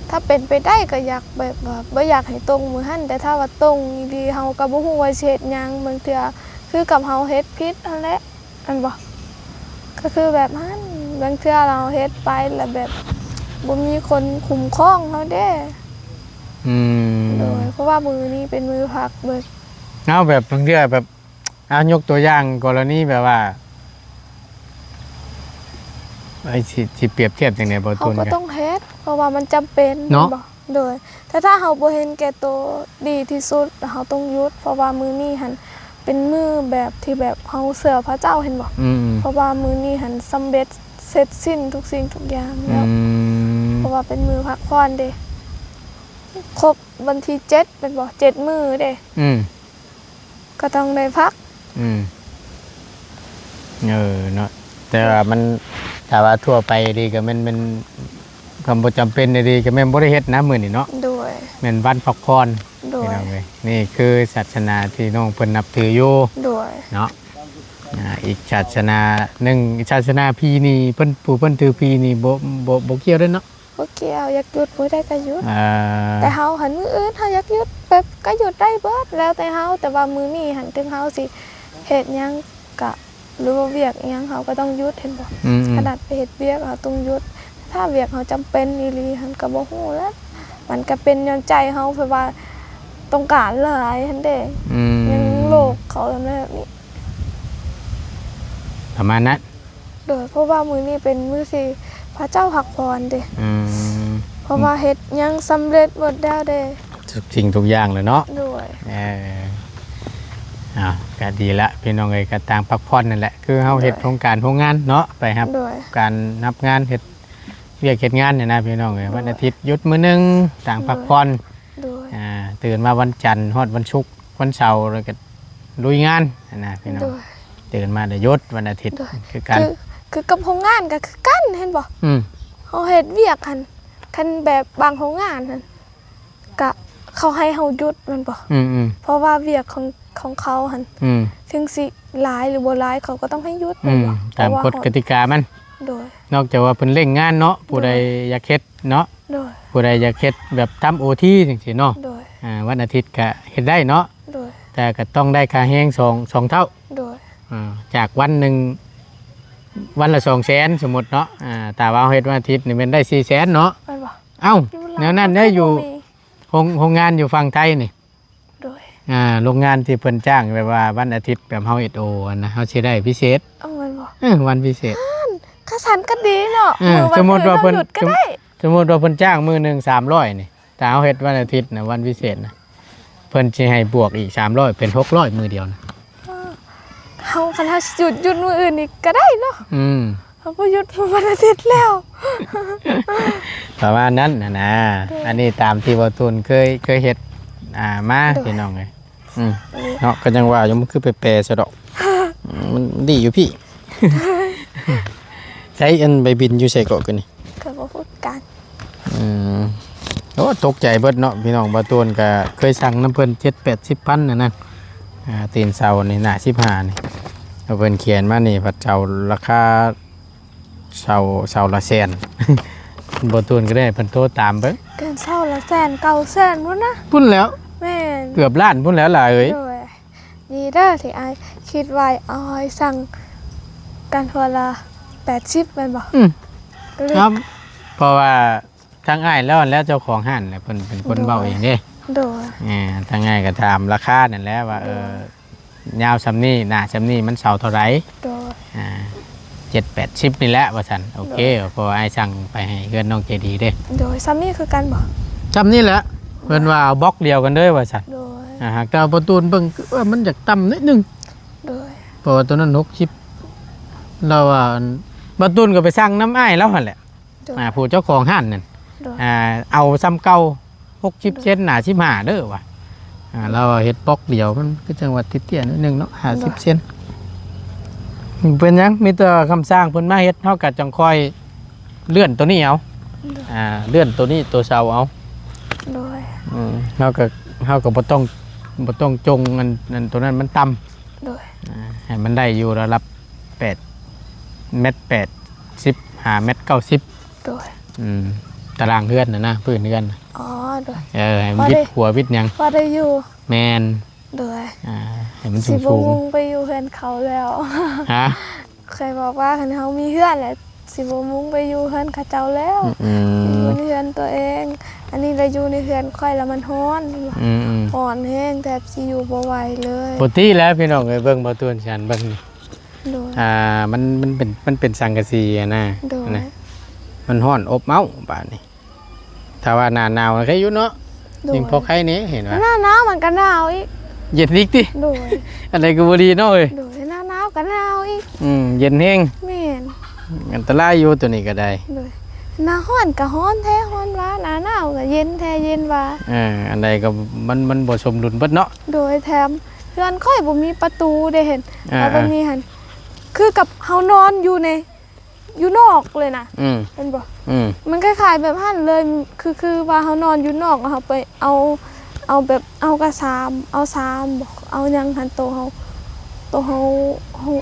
ຖ້າເປັນໄປໄດ້ກໍຢາກແບບວ່າບໍ່ຢາກໃຫ້ຕົງມື້ຫັ້ນ, ແຕ່ຖ້າວ່າຕົງອີ່ຫຼີ ເຮົາກໍບໍ່ຮູ້ວ່າຊິເຮັດຫຍັງ. ບາງເທື່ອຄືກັບເຮົາເຮັດຜິດຫັ້ນແຫຼະ ແມ່ນບໍ່? ກໍຄືແບບຫັ້ນ, ບາງເທື່ອເຮົາເຮັດໄປແລ້ວແບບບໍ່ມີຄົນຄຸ້ມຄອງເຮົາເດ້. ອືມ ໂດຍ ເພາະວ່າມື້ນີ້ເປັນມື້ພັກເບິດ. ເອົາ ແບບບາງເທື່ອແບບ ອາ ຍົກຕົວຢ່າງກໍລະນີແບບວ່າ ໄອ້ ຊິ ຊິປຽບທຽບຈັ່ງໃດ ບໍ່ຕູນ? ເຮົາກໍຕ້ອງເຮັດ ເພາະວ່າມັນຈຳເປັນ ເນາະ ແມ່ນບໍ່? ໂດຍ ແຕ່ຖ້າເຮົາບໍ່ເຫັນແກ່ໂຕ ດີທີ່ສຸດ ເຮົາຕ້ອງຢຸດ ເພາະວ່າມື້ນີ້ຫັ້ນເປັນມື້ແບບທີ່ແບບເຮົາເຊື່ອພະເຈົ້າ ເຫັນບໍ່? ອືມໆ ເພາະວ່າມື້ນີ້ຫັ້ນສຳເລັດເສັດສິ້ນທຸກສິ່ງທຸກຢ່າງແລ້ວ ອືມ ເພາະວ່າເປັນມື້ພັກຜ່ອນເດ້ ຄົບວັນທີເຈັດແມ່ນບໍ່? ເຈັດມື້ເດ້ ອືມ ກໍຕ້ອງໄດ້ພັກ ອືມ ເອີ ເນາະ ແຕ່ວ່າມັນ ຖ້າວ່າທົ່ວໄປດີກໍແມ່ນ ແມ່ນ ຄຳບໍ່ຈຳເປັນດີກໍແມ່ນບໍ່ໄດ້ເຮັດນະມື້ນີ້ເນາະ ໂດຍ ແມ່ນວັນພັກຜ່ອນ ໂດຍ ພີ່ນ້ອງເອີຍ ນີ້ຄືສາສະໜາທີ່ນ້ອງເພິ່ນນັບຖືຢູ່ ໂດຍ ເນາະ ອ່າ ອີກສາສະໜາໜຶ່ງ ສາສະໜາພີນີ້ ເພິ່ນ ຜູ້ເພິ່ນຖືພີນີ້ບໍ່ ບໍ່ ບໍ່ກ່ຽວເດ້ເນາະ ບໍ່ກ່ຽວ ຢາກຢຸດມື້ໃດກໍຢຸດ ເອີ ແຕ່ເຮົາຫັ້ນມື້ອື່ນເຮົາຢາກຢຸດແບບກໍຢຸດໄດ້ເບິດ ແລ້ວແຕ່ເຮົາ ແຕ່ວ່າມື້ນີ້ຫັ້ນເຖິງເຮົາຊິເຮັດຫຍັງກະ ຫຼືວ່າວຽກອີ່ຫຍັງເຮົາກໍຕ້ອງຢຸດ ເຫັນບໍ່? ອືມໆ ຂະໜາດໄປເຮັດວຽກເຮົາຕ້ອງຢຸດ ຖ້າວຽກເຮົາຈຳເປັນອີ່ຫຼີຫັ້ນກໍບໍ່ຮູ້ແຫຼະ ມັນກໍເປັນຍ້ອນໃຈເຮົາ ເພາະວ່າຕ້ອງການຫຼາຍຫັ້ນເດ້ ອືມ ຍັງໂລກເຂົາແບບນີ້ ປະມານນັ້ນ ໂດຍ ເພາະວ່າມື້ນີ້ເປັນມື້ທີ່ພະເຈົ້າພັກຜ່ອນເດ້ ອືມ ເພາະວ່າເຮັດຫຍັງສຳເລັດໝົດແລ້ວເດ້ ທຸກສິ່ງທຸກຢ່າງແລ້ວເນາະ ໂດຍ ເອີ ເອົາ ກະດີລະພີ່ນ້ອງເອີຍ ກະຕ່າງພັກຜ່ອນນັ້ນແຫຼະ ຄືເຮົາເຮັດ ໂດຍ ໂຮງການໂຮງງານເນາະ ໄປຮັບ ໂດຍ ການຮັບງານ ເຮັດວຽກເຮັດງານນີ້ນະພີ່ນ້ອງເອີຍ ໂດຍ ວັນອາທິດຢຸດມື້ໜຶ່ງ ຕ່າງ ໂດຍ ພັກຜ່ອນ ໂດຍ ອ່າ ຕື່ນມາວັນຈັນຮອດວັນສຸກ ວັນເສົາ ແລ້ວກໍລຸຍງານຫັ້ນນະພີ່ນ້ອງ ໂດຍ ຕື່ນມາແລ້ວຢຸດວັນອາທິດ ໂດຍ ຄືກັນ ຄື ຄືກັບໂຮງງານກໍຄືກັນ ເຫັນບໍ່? ອືມ ເຮົາເຮັດວຽກຫັ້ນ ຄັນແບບບາງໂຮງງານຫັ້ນ ກະເຂົາໃຫ້ເຮົາຢຸດແມ່ນບໍ່? ອືມໆ ເພາະວ່າວຽກຂອງ ຂອງເຂົາຫັ້ນ ອືມ ເຖິງຊິຫຼາຍຫຼືບໍ່ຫຼາຍ ເຂົາກໍຕ້ອງໃຫ້ຢຸດ ອືມ ແມ່ນບໍ່? ຕາມກົດກະຕິກາມັນ ໂດຍ ນອກຈາກວ່າເພິ່ນເລັ່ງງານເນາະ ຜູ້ໃດ ໂດຍ ຢາກເຮັດເນາະ ໂດຍ ຜູ້ໃດຢາກເຮັດແບບທຳໂອທີຈັ່ງຊີ້ເນາະ ໂດຍ ອ່າ ວັນອາທິດກະເຮັດໄດ້ເນາະ ໂດຍ ແຕ່ກໍຕ້ອງໄດ້ຄ່າແຮງສອງ ສອງເທົ່າ ໂດຍ ອ່າ ຈາກວັນໜຶ່ງ ວັນລະສອງແສນ ສົມມຸດເນາະ ອ່າ ຖ້າວ່າເຮົາເຮັດວັນອາທິດນີ້ແມ່ນໄດ້ສີ່ແສນເນາະ ແມ່ນບໍ່? ເອົ້າ ຢູ່ລາວ ແນວນັ້ນເດ້ ມັນຄື ຢູ່ ບໍ່ມີ ໂຮງ ໂຮງງານຢູ່ຝັ່ງໄທນີ້ ໂດຍ ອ່າ ໂຮງງານທີ່ເພິ່ນຈ້າງແບບວ່າວັນອາທິດ ແບບເຮົາເຮັດໂອຫັ້ນນະ ເຮົາຊິໄດ້ພິເສດ ເອົາແມ່ນບໍ່? ເອີ ວັນພິເສດ ຫັ້ນ ຄັນຊັ້ນກໍດີເນາະ ເອີ ມື້ວັນ ສົມມຸດວ່າເພິ່ນ ອື່ນເຮົາຢຸດກໍໄດ້ ສົມມຸດວ່າເພິ່ນຈ້າງມື້ໜຶ່ງສາມຮ້ອຍນີ້ ຖ້າເຮົາເຮັດວັນອາທິດນະ ວັນພິເສດນະ ເພິ່ນຊິໃຫ້ບວກອີກສາມຮ້ອຍ ເປັນຫົກຮ້ອຍມື້ດຽວນະ ເອີ ເຮົາ ຄັນເຮົາຊິຢຸດ ຢຸດມື້ອື່ນນີ້ກໍໄດ້ເນາະ ອືມ ເຮົາບໍ່ຢຸດວັນອາທິດແລ້ວ ປະມານນັ້ນນະນາ ໂດຍ ອັນນີ້ຕາມທີ່ບໍ່ຕູນເຄີຍ ເຄີຍເຮັດ ອ່າ ມາ ໂດຍ ພີ່ນ້ອງເອີຍ ອືມ ເນາະ ກໍຍັງວ່າຢູ່ ມັນຄືແປໆຊະດອກ ມັນດີຢູ່ພີ້ ໃຊ້ອັນໃບບິນຢູ່ໃສເກາະຄືນີ້ ກໍບໍ່ຮູ້ຄືກັນ ອືມ ໂອ້ ຕົກໃຈເບິດເນາະ ພີ່ນ້ອງ ບ່າວໂຕນກໍເຄີຍສັ່ງນຳເພິ່ນ ເຈັດແປດສິບພັນ ນັ້ນນະ ອ່າ ຕີນເສົານີ້ ໜ້າສິບຫ້ານີ້ ເພິ່ນຂຽນມານີ້ ພັດເສົາລາຄາ ເສົາ ເສົາລະແສນ ບ່າວໂຕນກໍໄດ້ ເພິ່ນໂທຕາມເບິ່ງ ເກີນເສົາລະແສນ ເກົ້າແສນພຸ້ນນະ ພຸ້ນແລ້ວ ແມ່ນ ເກືອບລ້ານພຸ້ນແລ້ວຫຼ້າເອີຍ ໂດຍ ດີເດີທີ່ອ້າຍຄິດໄວ້ ເອົາໃຫ້ສັ່ງກັນຫົວລະແປດສິບແມ່ນບໍ່? ອືມ ກໍເລີຍ ຄັບ ເພາະວ່າທາງອ້າຍແລ້ວ ແລ້ວເຈົ້າຂອງຮ້ານແຫຼະ ເພິ່ນເປັນຄົນເວົ້າເອງເດ້ ໂດຍ ເອີ ທາງອ້າຍກໍຖາມລາຄານັ້ນແຫຼະວ່າ ໂດຍ ເອີ ຍາວສ່ຳນີ້ ໜ້າສ່ຳນີ້ ມັນເສົາເທົ່າໃດ ໂດຍ ອ່າ ເຈັດແປດສິບນີ້ແຫຼະວ່າຊັ້ນ ໂອເຄ ໂດຍ ເພາະວ່າອ້າຍສັ່ງໄປໃຫ້ເຮືອນນ້ອງເຈດີເດ້ ໂດຍ ສ່ຳນີ້ຄືກັນບໍ່? ສ່ຳນີ້ແຫຼະ ເພິ່ນວ່າເອົາບລັອກດຽວກັນເດີວ່າຊັ້ນ ໂດຍ ອ່າ ຫາກແຕ່ວ່າປະຕູນເບິ່ງ ເອີ ມັນຢາກຕ່ຳໜ້ອຍໜຶ່ງ ໂດຍ ເພາະວ່າໂຕນັ້ນຫົກສິບ ລາວວ່າ ອັນ ປະຕູນກໍໄປສັ່ງນຳອ້າຍລາວຫັ້ນແຫຼະ ໂດຍ ອ່າ ຜູ້ເຈົ້າຂອງຮ້ານນັ້ນ ໂດຍ ອ່າ ເອົາສ່ຳເກົ່າ ຫົກສິບເຊັນ ໜ້າສິບຫ້າເດີວ່າ ອ່າ ລາວເຮັດບລັອກດຽວ ມັນຄືຈັ່ງວ່າຕິດເຕ້ຍໜ້ອຍໜຶ່ງເນາະ ຫ້າສິບເຊັນ ເປັນຫຍັງ ມີແຕ່ຄຳສ້າງເພິ່ນມາເຮັດ ເຮົາກໍຈັ່ງຄ່ອຍເລື່ອນໂຕນີ້ເອົາ ໂດຍ ອ່າ ເລື່ອນໂຕນີ້ ໂຕເສົາເອົາ ໂດຍ ອືມ ເຮົາກໍ ເຮົາກໍບໍ່ຕ້ອງ ບໍ່ຕ້ອງຈົ່ງອັນ ອັນໂຕນັ້ນມັນຕ່ຳ ໂດຍ ອ່າ ໃຫ້ມັນໄດ້ຢູ່ລະດັບແປດ ແມັດແປດສິບ ຫາແມັດເກົ້າສິບ ໂດຍ ອືມ ຕາລາງເຮືອນນະນະ ພື້ນເຮືອນ ອໍ ໂດຍ ເອີ ໃຫ້ມັນວິດຫົວວິດຫຍັງ ພໍໄດ້ຢູ່ ແມ່ນ ໂດຍ ອ່າ ໃຫ້ມັນສູງໆ ຊິບໍ່ມຸງໄປຢູ່ເຮືອນເຂົາແລ້ວ ຮະ ຂ້ອຍບອກວ່າຄັນເຮົາມີເຮືອນແລ້ວ ຊິບໍ່ມຸງໄປຢູ່ເຮືອນເຂົາເຈົ້າແລ້ວ ອືມ ຢູ່ໃນເຮືອນຕົວເອງ ອັນນີ້ລະຢູ່ໃນເຮືອນຂ້ອຍລະມັນຮ້ອນ ອືມໆ ຮ້ອນແຮງ ແທບຊິຢູ່ບໍ່ໄຫວເລີຍ ປົກກະຕິແລ້ວພີ່ນ້ອງເອີຍ ເບິ່ງບໍ່ ຕວນສັນເບິ່ງນີ້ ໂດຍ ອ່າ ມັນ ມັນເປັນ ມັນເປັນສັງກະສີຫັ້ນນະ ໂດຍ ນະ ມັນຮ້ອນອົບເອົ້າບາດນີ້ ຖ້າວ່າໜ້າໜາວນະໄຄຢູ່ເນາະ ໂດຍ ຍັງພໍໄຄແດ່ ເຫັນວ່າ ໜ້າໜາວມັນກໍໜາວອີກ ເຢັນອີກຕິ ໂດຍ ອັນໃດກໍບໍ່ດີເນາະເອີຍ ໂດຍ ໜ້າໜາວກໍໜາວອີກ ອືມ ເຢັນແຮງ ແມ່ນ ອັນຕະລາຍຢູ່ໂຕນີ້ກໍໄດ້ ໂດຍ ໜ້າຮ້ອນກໍຮ້ອນແທ້ຮ້ອນວ່າ ໜ້າໜາວກໍເຢັນແທ້ເຢັນວ່າ ເອີ ອັນໃດກໍມັນ ມັນບໍ່ສົມດຸນເບິດເນາະ ໂດຍ ແຖມເຮືອນຂ້ອຍບໍ່ມີປະຕູເດ້ ເຫັນ ອ່າ ແລ້ວບໍ່ມີຫັ້ນ ຄືກັບເຮົານອນຢູ່ໃນ ຢູ່ນອກເລີຍນະ ອືມ ແມ່ນບໍ່ ອືມ ມັນຄ້າຍໆແບບຫັ້ນເລີຍ ຄື ຄືວ່າເຮົານອນຢູ່ນອກ ເຮົາໄປເອົາ ເອົາແບບ ເອົາກະສາມ ເອົາສາມບໍ ເອົາຫຍັງຫັ້ນ ໂຕເຮົາ ໂຕເຮົາ ເຮົາ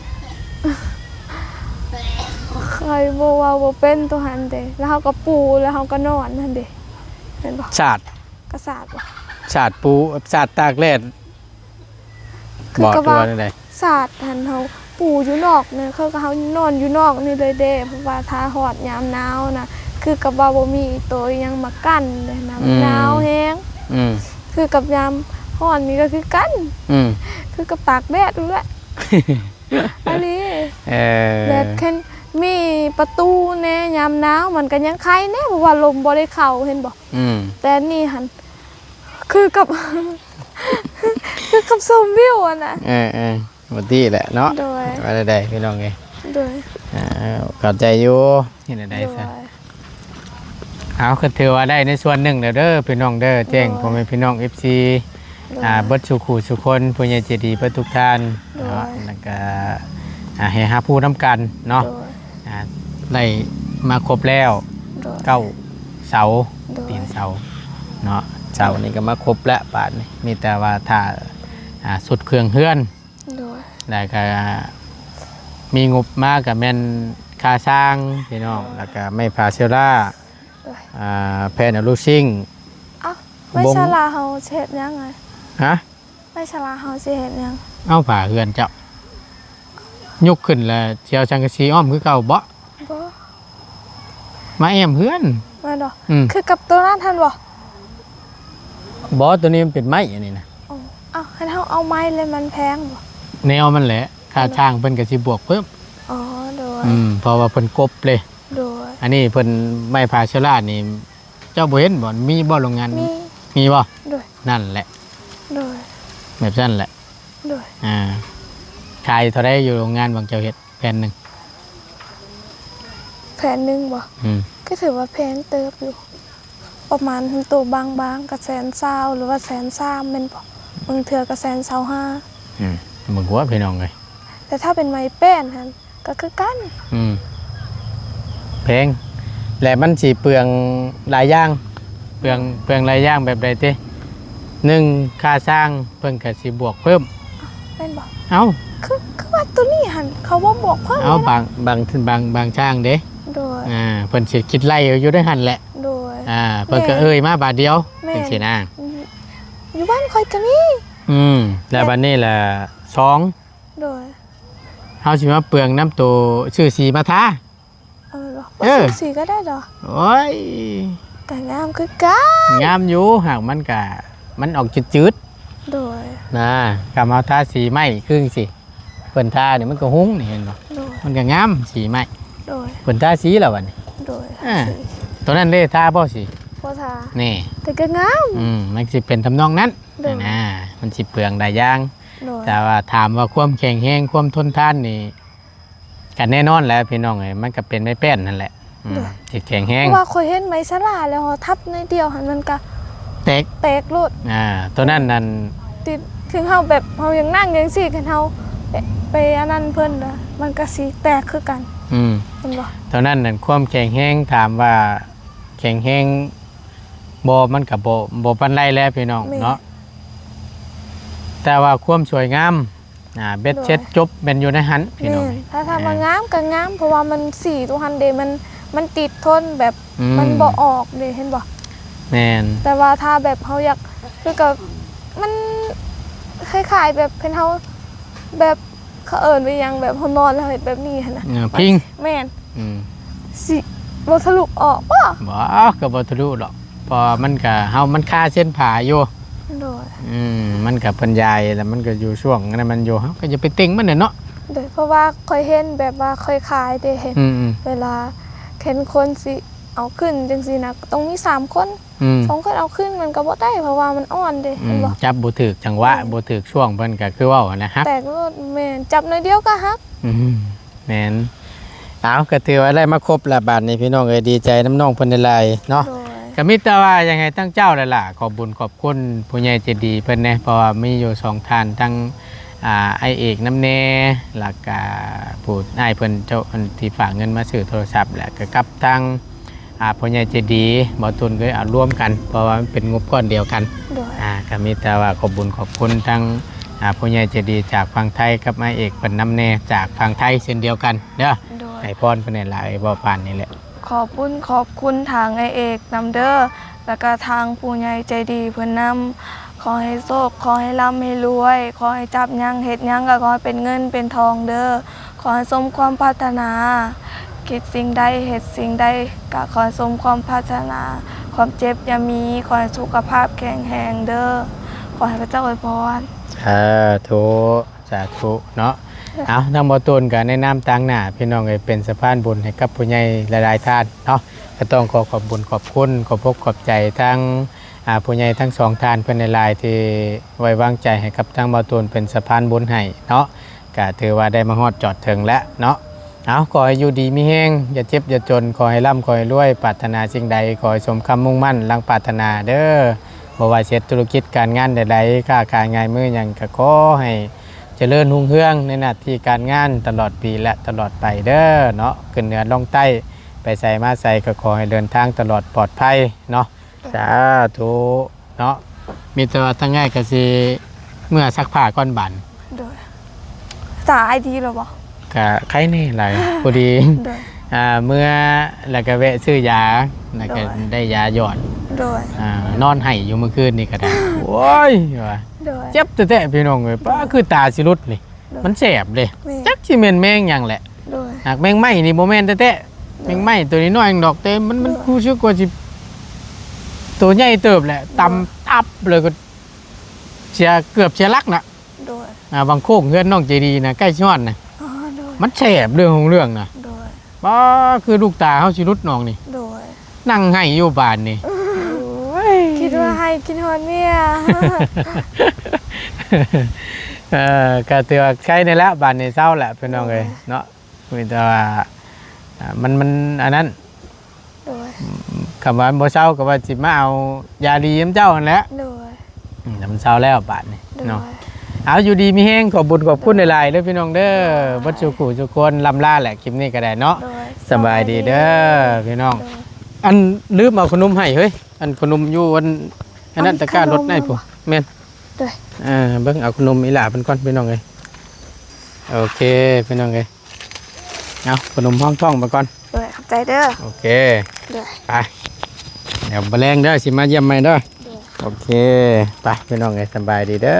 ຂ້ອຍບໍ່ເວົ້າບໍ່ເປັນໂຕຫັ້ນເດ້ ແລ້ວເຮົາກໍປູ ແລ້ວເຮົາກໍນອນຫັ້ນເດ້ ແມ່ນບໍ່ ສາດ ກະສາດບໍ ສາດປູ ສາດຕາກແດດ ຄືກັບວ່າ ສາດຫັ້ນ ເຮົາປູຢູ່ນອກນີ້ ຄືກັບເຮົານອນຢູ່ນອກນີ້ເລີຍເດ້ ເພາະວ່າຖ້າຮອດຍາມໜາວນະ ຄືກັບວ່າບໍ່ມີອີ່ໂຕອີ່ຫຍັງມາກັ້ນເດ້ນະ ອືມ ໜາວແຮງ ອືມ ຄືກັບຍາມຮ້ອນນີ້ກໍຄືກັນ ອືມ ຄືກັບຕາກແດດຫັ້ນແຫຼະ ອີ່ຫຼີ ເອີ ແບບຄັນມີປະຕູແດ່ ຍາມໜາວມັນກໍຍັງໄຄແດ່ ເພາະວ່າລົມບໍ່ໄດ້ເຂົ້າ ເຫັນບໍ່ ອືມ ແຕ່ນີ້ຫັ້ນ ຄືກັບ ຄືກັບຊົມວິວຫັ້ນນະ ເອີໆ ບໍ່ຕິແຫຼະເນາະ ໂດຍ ວ່າແນວໃດພີ່ນ້ອງເອີຍ ໂດຍ ອ່າ ເຂົ້າໃຈຢູ່ ເຮັດແນວໃດຊະ ໂດຍ ເອົາ ກໍຖືວ່າໄດ້ໃນສ່ວນໜຶ່ງແລ້ວເດີພີ່ນ້ອງເດີ ແຈ້ງ ໂດຍ ພໍ່ແມ່ພີ່ນ້ອງ ເອັຟຊີ ໂດຍ ອ່າ ເບິດສູ່ຄູ່ສູ່ຄົນ ຜູ້ໃຫຍ່ໃຈດີເບິດທຸກທ່ານ ໂດຍ ເນາະ ແລ້ວກໍ ອ່າ ໃຫ້ຮັບຮູ້ນຳກັນເນາະ ໂດຍ ອ່າ ໄດ້ມາຄົບແລ້ວ ໂດຍ ເກົ້າເສົາ ໂດຍ ຕີນເສົາເນາະ ເສົານີ້ກໍມາຄົບແລ້ວ ບາດນີ້ມີແຕ່ວ່າຖ້າ ອ່າ ຊຸດເຄື່ອງເຮືອນ ໂດຍ ແລ້ວກໍມີງົບມາກໍແມ່ນຄາຊ້າງພີ່ນ້ອງ ໂດຍ ແລ້ວກໍໄມ້ພາເຊລາ ໂດຍ ອ່າ ແຜ່ນອະລູຊິງ ເອົ້າ ໄມ້ ບົງ ສາລາເຮົາຊິເຮັດຫຍັງອະ? ຮະ? ໄມ້ສາລາເຮົາຊິເຮັດຫຍັງ? ເອົາຝາເຮືອນເຈົ້າ ຍົກຂຶ້ນແລ້ວຊິເອົາສັງກະສີອ້ອມຄືເກົ່າບໍ? ບໍ່ ມາແອ້ມເຮືອນ ແມ່ນບໍ່? ອືມ ຄືກັບໂຕນັ້ນຫັ້ນບໍ່? ບໍ່ ໂຕນີ້ມັນເປັນໄມ້ອັນນີ້ນະ ອໍ ເອົ້າ ຄັນເຮົາເອົາໄມ້ແລ້ວມັນແພງບໍ່? ແນວມັນແຫຼະ ຄ່າ ແມ່ນບໍ່? ຈ້າງເພິ່ນກໍຊິບວກເພີ່ມ ອໍ ໂດຍ ອືມ ເພາະວ່າເພິ່ນກົບເລີຍ ໂດຍ ອັນນີ້ເພິ່ນໄມ້ພາເຊລານີ້ ເຈົ້າບໍ່ເຫັນບໍ່? ມີບໍ່ໂຮງງານ? ມີ ມີບໍ່? ໂດຍ ນັ້ນແຫຼະ ໂດຍ ແບບນັ້ນແຫຼະ ໂດຍ ອ່າ ຂາຍເທົ່າໃດຢູ່ໂຮງງານຂອງເຈົ້າເຮັດ ແຜ່ນໜຶ່ງ? ແຜ່ນໜຶ່ງບໍ່? ອືມ ກໍຖືວ່າແພງເຕີບຢູ່ ປະມານໂຕບາງໆກໍແສນຊາວ ຫຼືວ່າແສນສາມແມ່ນບໍ່? ບາງເທື່ອກໍແສນຊາວຫ້າ ອືມ ເບິ່ງຫົວພີ່ນ້ອງເອີຍ ແຕ່ຖ້າເປັນໄມ້ແປ້ນຫັ້ນ ກໍຄືກັນ ອືມ ແພງ ແລະມັນຊິເປືອງຫຼາຍຢ່າງ ເປືອງ ເປືອງຫຼາຍຢ່າງແບບໃດຕິ? ໜຶ່ງ ຄ່າສ້າງເພິ່ນກໍຊິບວກເພີ່ມ ແມ່ນບໍ່? ເອົ້າ ຄື ຄືວ່າໂຕນີ້ຫັ້ນ ເຂົາບໍ່ບວກເພີ່ມ ເອົ້າ ເລີຍນະ ບາງ ບາງ ບາງ ບາງຊ່າງເດ້ ໂດຍ ອ່າ ເພິ່ນຊິຄິດໄລ່ຢູ່ໃນຫັ້ນແຫຼະ ໂດຍ ອ່າ ເພິ່ນກໍເອີ່ຍມາບາດດຽວ ແມ່ນ ຈັ່ງຊີ້ນະ ຢູ່ບ້ານຂ້ອຍກໍມີ ອືມ ແລ້ວບາດນີ້ລະ ສອງ ໂດຍ ເຮົາຊິມາເປືອງນຳໂຕຊື້ສີມາທາ ເອີ ບໍ່ ເອີ ຊື້ສີກໍໄດ້ດອກ ໂອ້ຍ ກໍງາມຄືກັນ ງາມຢູ່ ຫາກມັນກະ ມັນອອກຈືດໆ ໂດຍ ນະ ກະມາທາສີໄມ້ຄືຈັ່ງຊີ້ ເພິ່ນທານີ້ມັນກໍຮຸ່ງນີ້ ເຫັນບໍ່ ໂດຍ ມັນກໍງາມສີໄມ້ ໂດຍ ເພິ່ນທາສີແລ້ວບັດນີ້ ໂດຍ ອ່າ ໂຕນັ້ນເດ້ ທາບໍ່ສີ? ບໍ່ທາ ນີ້ ແຕ່ກໍງາມ ອືມ ມັນຊິເປັນທຳນອງນັ້ນ ໂດຍ ນະ ມັນຊິເປືອງຫຼາຍຢ່າງ ໂດຍ ແຕ່ວ່າຖາມວ່າຄວາມແຂງແຮງ ຄວາມທົນທານນີ້ ກໍແນ່ນອນແຫຼະພີ່ນ້ອງເອີຍ ມັນກໍເປັນໄມ້ແປ້ນຫັ້ນແຫຼະ ອືມ ໂດຍ ທີ່ແຂງແຮງ ເພາະວ່າຂ້ອຍເຫັນໄມ້ສາລາແລ້ວ ເຮົາທັບໜ້ອຍດຽວຫັ້ນມັນກໍແຕກ ແຕກໂລດ ອ່າ ໂຕນັ້ນນັ້ນ ທີ່ ເຖິງເຮົາແບບ ເຮົາຍັງນັ່ງຈັ່ງຊີ້ ຄັນເຮົາໄປ ໄປອັນນັ້ນເພິ່ນນະ ມັນກໍຊິແຕກຄືກັນ ອືມ ແມ່ນບໍ່? ໂຕນັ້ນນັ້ນ ຄວາມແຂງແຮງ ຖາມວ່າແຂງແຮງບໍ່ ມັນກໍບໍ່ ບໍ່ປານໃດແຫຼະພີ່ນ້ອງ ແມ່ນ ເນາະ ແຕ່ວ່າຄວາມສວຍງາມ ອ່າ ເບັດເສັດ ໂດຍ ຈົບແມ່ນຢູ່ໃນຫັ້ນພີ່ນ້ອງ ແມ່ນ ຖ້າ ຖ້າວ່າ ອ່າ ງາມກໍງາມ ເພາະວ່າມັນສີຕົວຫັ້ນເດ ມັນ ມັນຕິດທົນແບບ ອືມ ມັນບໍ່ອອກເດ້ ເຫັນບໍ່? ແມ່ນ ແຕ່ວ່າຖ້າແບບເຮົາຢາກ ຄືກັບ ມັນຄ້າຍໆແບບເພິ່ນເຮົາ ແບບ ເຂົາເອີ້ນວ່າຫຍັງ ແບບເຮົານອນແລ້ວເຮັດແບບນີ້ຫັ້ນນະ ເອີ ພິງ ແມ່ນ ອືມ ຊິບໍ່ທະລຸອອກບໍ່? ບໍ່ ກໍບໍ່ທະລຸດອກ ເພາະວ່າມັນກໍ ເຮົາ ມັນຄາເສັ້ນຜາຢູ່ ໂດຍ ອືມ ມັນກໍເພິ່ນຢາຍ ແລ້ວມັນກໍຢູ່ຊ່ວງນັ້ນມັນຢູ່ ເຮົາກໍຢ່າໄປເຕັງມັນແຫຼະເນາະ ໂດຍ ເພາະວ່າຂ້ອຍເຫັນແບບວ່າຂ້ອຍຂາຍເດ້ ເຫັນ ອືມໆ ເວລາເຫັນຄົນຊິເອົາຂຶ້ນຈັ່ງຊີ້ນະ ຕ້ອງມີສາມຄົນ ອືມ ສອງຄົນເອົາຂຶ້ນມັນກໍບໍ່ໄດ້ ເພາະວ່າມັນອ່ອນເດ້ ອືມ ເຫັນບໍ່? ຈັບບໍ່ຖືກຈັງຫວະ ແມ່ນ ບໍ່ຖືກຊ່ວງ ເພິ່ນກໍຄືເວົ້າຫັ້ນນະ ຫັກ ແຕກໂລດ ແມ່ນ ຈັບໜ້ອຍດຽວກໍຫັກ ອືມ ແມ່ນ ເອົາ ກໍຖືວ່າໄດ້ມາຄົບລະບາດນີ້ ພີ່ນ້ອງເອີຍ ດີໃຈນຳນ້ອງເພິ່ນຫຼາຍໆເນາະ ໂດຍ ກໍມີແຕ່ວ່າຢາກໃຫ້ທາງເຈົ້າແຫຼະລະ ຂອບບຸນຂອບຄຸນຜູ້ໃຫຍ່ໃຈດີເພິ່ນແດ່ ເພາະວ່າມີຢູ່ສອງທ່ານ ທັງ ອ່າ ອ້າຍເອກນຳແດ່ ແລ້ວກະຜູ້ ອ້າຍເພິ່ນເຈົ້າ ອັນທີ່ຝາກເງິນມາຊື້ໂທລະສັບ ແລ້ວກະກັບທາງ ອ່າ ຜູ້ໃຫຍ່ໃຈດີ ບໍ່ຕຸນກໍເອົາລວມກັນ ເພາະວ່າມັນເປັນງົບກ້ອນດຽວກັນ ໂດຍ ອ່າ ກໍມີແຕ່ວ່າຂອບບຸນຂອບຄຸນທັງ ອ່າ ຜູ້ໃຫຍ່ໃຈດີຈາກຝັ່ງໄທກັບອ້າຍເອກເພິ່ນນຳແດ່ຈາກຝັ່ງໄທເຊັ່ນດຽວກັນເດີ ໂດຍ ໃຫ້ພອນເພິ່ນຫຼາຍໆ ເວົ້າປານນີ້ແຫຼະ ຂອບບຸນຂອບຄຸນທາງອ້າຍເອກນຳເດີ ແລ້ວກະທາງຜູ້ໃຫຍ່ໃຈດີເພິ່ນນຳ ຂໍໃຫ້ໂຊກ ຂໍໃຫ້ລ່ຳໃຫ້ລວຍ ຂໍໃຫ້ຈັບຫຍັງເຮັດຫຍັງກໍຂໍໃຫ້ເປັນເງິນເປັນທອງເດີ ຂໍໃຫ້ສົມຄວາມປາດຖະໜາ ຄິດສິ່ງໃດເຮັດສິ່ງໃດກໍຂໍໃຫ້ສົມຄວາມປາດຖະໜາ ຄວາມເຈັບຢ່າມີ ຂໍໃຫ້ສຸຂະພາບແຂງແຮງເດີ ຂໍໃຫ້ພະເຈົ້າອວຍພອນ ສາທຸ ສາທຸເນາະ ເອົາ ທາງບໍ່ຕູນກໍໃນນາມຕາງໜ້າ ພີ່ນ້ອງເອີຍ ເປັນສະພານບຸນໃຫ້ກັບຜູ້ໃຫຍ່ຫຼາຍໆທ່ານເນາະ ກໍຕ້ອງຂໍຂອບບຸນຂອບຄຸນ ຂອບອົກຂອບໃຈທັງ ອ່າ ຜູ້ໃຫຍ່ທັງສອງທ່ານເພິ່ນຫຼາຍໆ ທີ່ໄວ້ວາງໃຈໃຫ້ກັບທາງບໍ່ຕູນເປັນສະພານບຸນໃຫ້ເນາະ ກະຖືວ່າໄດ້ມາຮອດຈອດເຖິງແລ້ວເນາະ ເອົາ ຂໍໃຫ້ຢູ່ດີມີແຮງ ຢ່າເຈັບຢ່າຈົນ ຂໍໃຫ້ລ່ຳ ຂໍໃຫ້ລວຍ ປາດຖະໜາສິ່ງໃດ ຂໍໃຫ້ສົມຄຳມຸ່ງໝັ້ນດັ່ງປາດຖະໜາເດີ ບໍ່ວ່າເຮັດທຸລະກິດການງານໃດໆ ຄ້າຂາຍງາຍມືຫຍັງ ກະຂໍໃຫ້ຈະເລີນຮຸ່ງເຮືອງໃນໜ້າທີ່ການງານຕະຫຼອດປີ ແລະ ຕະຫຼອດໄປເດີເນາະ ຂຶ້ນເໜືອລົງໃຕ້ ໄປໃສມາໃສ ກໍຂໍໃຫ້ເດີນທາງຕະຫຼອດປອດໄພເນາະ ສາທຸເນາະ ມີແຕ່ວ່າທາງອ້າຍກໍຊິເມືອຊັກຜ້າກ່ອນບາດ ໂດຍ ສາອ້າຍດີແລ້ວບໍ່? ກະໄຄແດ່ຫຼາຍ ພໍດີ ໂດຍ ອ່າ ເມືອແລ້ວກໍແວະຊື້ຢາ ແລ້ວກໍ ໂດຍ ໄດ້ຢາຢອດ ໂດຍ ອ່າ ນອນໄຫ້ຢູ່ມື້ຄືນນີ້ກໍໄດ້ ໂອ້ຍ ວ່າ ໂດຍ ເຈັບແທ້ໆ ພີ່ນ້ອງເອີຍ ໂດຍ ປ້າ ຄືຕາຊິຫຼຸດນີ້ ໂດຍ ມັນແສບເດ້ ແມ່ນ ຈັກຊິແມ່ນແມງຫຍັງແຫຼະ ໂດຍ ຫາກແມງໄມ້ນີ້ບໍ່ແມ່ນແທ້ໆ ໂດຍ ແມງໄມ້ໂຕນ້ອຍໆດອກ ແຕ່ມັນ ໂດຍ ມັນຮູ້ສຶກວ່າຊິໂຕໃຫຍ່ເຕີບແຫຼະ ໂດຍ ຕຳຕັບ ແລ້ວກໍເສຍ ເກືອບເສຍຫຼັກນະ ໂດຍ ອ່າ ຫວ່າງໂຄ້ງເຮືອນນ້ອງໃຈດີນະ ໃກ້ຊິຮອດນະ ອໍ ໂດຍ ມັນແສບເລື່ອງຂອງເລື່ອງນະ ໂດຍ ປ້າ ຄືລູກຕາເຮົາຊິຫຼຸດນ້ອງນີ້ ໂດຍ ນັ່ງໄຫ້ຢູ່ບາດນີ້ ໂອ້ຍ ຄິດວ່າໄຫ້ຄິດຮອດເມຍ ເອີ ກໍຖືວ່າໄຄແດ່ແລ້ວ ບາດນີ້ເຊົາແລ້ວ ພີ່ນ້ອງເອີຍ ໂດຍ ເນາະ ມີແຕ່ວ່າ ອ່າ ມັນ ມັນອັນນັ້ນ ໂດຍ ຄຳວ່າບໍ່ເຊົາກໍວ່າຊິມາເອົາຢາດີນຳເຈົ້າຫັ້ນແຫຼະ ໂດຍ ອືມ ມັນເຊົາແລ້ວບາດນີ້ ໂດຍ ເນາະ ເອົາ ຢູ່ດີມີແຮງ ຂອບບຸນຂອບຄຸນ ໂດຍ ຫຼາຍໆເດີ ພີ່ນ້ອງເດີ ໂດຍ ເບິດສູ່ຄູ່ສູ່ຄົນ ລ່ຳລາແຫຼະ ຄລິບນີ້ກໍໄດ້ເນາະ ໂດຍ ສະບາຍດີເດີ ສະບາຍດີ ພີ່ນ້ອງ ໂດຍ ອັນ ລືມເອົາຂະໜົມໃຫ້ເຮີ້ຍ ອັນຂະໜົມຢູ່ອັນ ອັນນັ້ນ ອັນ ຕະກ້າລົດໃນພຸ້ນ ຂະໜົມ ແມ່ນ ໂດຍ ເອີ ເບິ່ງເອົາຂະໜົມອີ່ຫຼ້າເພິ່ນກ່ອນ ພີ່ນ້ອງເອີຍ ໂອເຄ ພີ່ນ້ອງເອີຍ ເອົາຂະໜົມຮອງທ້ອງໄປກ່ອນ ໂດຍ ຂອບໃຈເດີ ໂອເຄ ໂດຍ ໄປ ດຽວມື້ແລງເດີ ຊິມາຢ້ຽມໃໝ່ເດີ ໂດຍ ໂອເຄ ໄປ ພີ່ນ້ອງເອີຍ ສະບາຍດີເດີ.